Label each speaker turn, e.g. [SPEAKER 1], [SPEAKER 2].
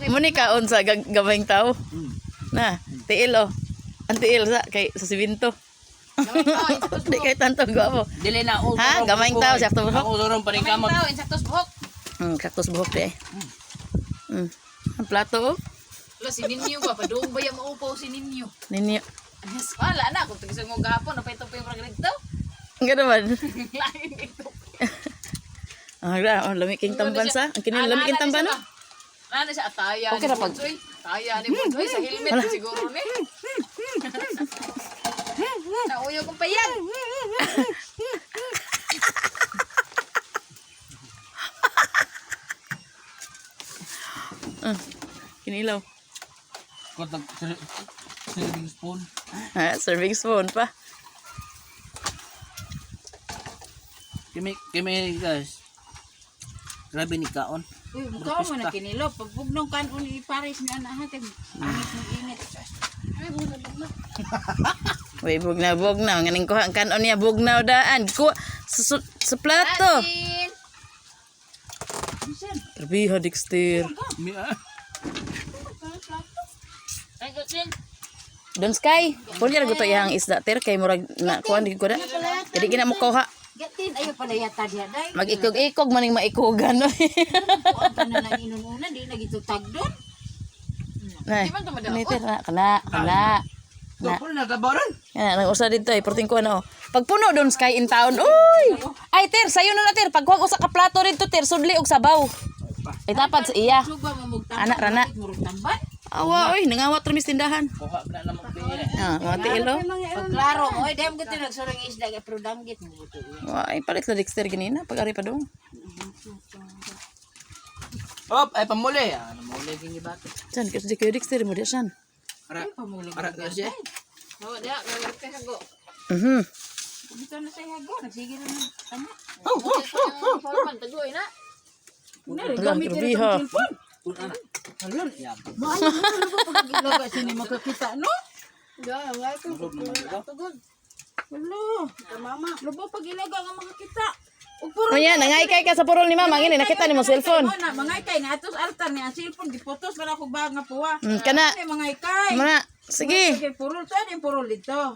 [SPEAKER 1] Muni kaon sa gamayng tao. Na, tiil oh. Ang tiil sa kay sa sibinto. Di kay tanto gwapo.
[SPEAKER 2] Dili na all.
[SPEAKER 1] Ha? Gamayng tao sakto buhok.
[SPEAKER 2] Ako durong paning kamot.
[SPEAKER 3] Tao, insaktos buhok.
[SPEAKER 1] Sakto sa buhok di ay. Ang plato oh.
[SPEAKER 3] Wala, si Ninyo ba? Padung ba yung maupaw si Ninyo?
[SPEAKER 1] Ninyo.
[SPEAKER 3] Yes, wala na. Kung tigisan mo gahapon, napay ito pa yung mga dito.
[SPEAKER 1] Ang ganda man.
[SPEAKER 3] Lain ito.
[SPEAKER 1] Ah, gra, oh, lami king tamban sa. Ang kini lami king tamban no.
[SPEAKER 3] Ano siya, ataya
[SPEAKER 1] Okay
[SPEAKER 3] ni
[SPEAKER 1] ra pag-
[SPEAKER 3] Bonsoy. Ataya ni Bonsoy sa helmet siguro ni. Nauyo kong payag.
[SPEAKER 1] Kinilaw.
[SPEAKER 2] Kung serving spoon.
[SPEAKER 1] Ha, serving spoon pa.
[SPEAKER 2] Kimi kimi guys. Grabe ni kaon.
[SPEAKER 4] Uy, mukha mo na kinilo. Pagbugnong kanon ni Paris ni anak hatin. Init ng init.
[SPEAKER 1] Uy, bugnaw bugnaw. Nganing kuha ang kanon niya bugnaw daan. Kuha sa plato.
[SPEAKER 3] Atin.
[SPEAKER 1] Grabe ha, Dexter.
[SPEAKER 2] Mi ah.
[SPEAKER 3] Ay, Gotsin.
[SPEAKER 1] Don Sky, pun niya gusto iyang isda ter kay murag na kuan di ko na. Dili gina mo kuha.
[SPEAKER 4] Gatin, ayaw pala yata diya day.
[SPEAKER 1] Mag-ikog-ikog maning maikogan no.
[SPEAKER 4] Kuan ka na lang inununa, di na gito tagdon.
[SPEAKER 1] Nay.
[SPEAKER 3] Di man to madala.
[SPEAKER 1] Ni ter na kana kana.
[SPEAKER 2] Do pun na tabaron.
[SPEAKER 1] Yan nang usa dito ay perting kuan oh. Pagpuno Don Sky in town. Uy! Ay ter, sayo na na ter. Pagkuha usa ka plato dito ter, sudli og sabaw. Ay dapat sa iya.
[SPEAKER 4] Suba mo mugtamban.
[SPEAKER 1] Anak, rana.
[SPEAKER 4] Murag tamban.
[SPEAKER 1] Awa oy, nangawat ra mis tindahan.
[SPEAKER 2] Kuha na lang magbiya.
[SPEAKER 1] Ah, mga tiil oh.
[SPEAKER 4] Pag klaro, oy, dahil ko nagsurang isda kay pero danggit mo buto.
[SPEAKER 1] Wa ay palit la Dexter ganina pag ari pa dong.
[SPEAKER 2] Op, ay pamuli. Ah, namuli kini bata.
[SPEAKER 1] San kasi di kayo Dexter mo di san.
[SPEAKER 2] Ara. Ara kasi.
[SPEAKER 3] Oh, diya, gagawin ka hago.
[SPEAKER 4] Gusto na sa hago, nagsige na ng tama.
[SPEAKER 3] Forman, tagoy na.
[SPEAKER 1] Wala, grabe ha.
[SPEAKER 2] Kun ana. Halon. Ya.
[SPEAKER 4] Maano mo ano ba pag sini makakita no? Wala. Mama, lubo pag ilaga nga makakita. Ug puro
[SPEAKER 1] Unya, nangaykay ka sa purol ni mama ngini nakita nimo cellphone.
[SPEAKER 4] na mga ikay na atos altar ni ang cellphone gipotos para ko ba nga puwa.
[SPEAKER 1] Kana.
[SPEAKER 4] Ay, mga ikay.
[SPEAKER 1] Muna, sige.
[SPEAKER 4] Sige, purol sa din purol dito.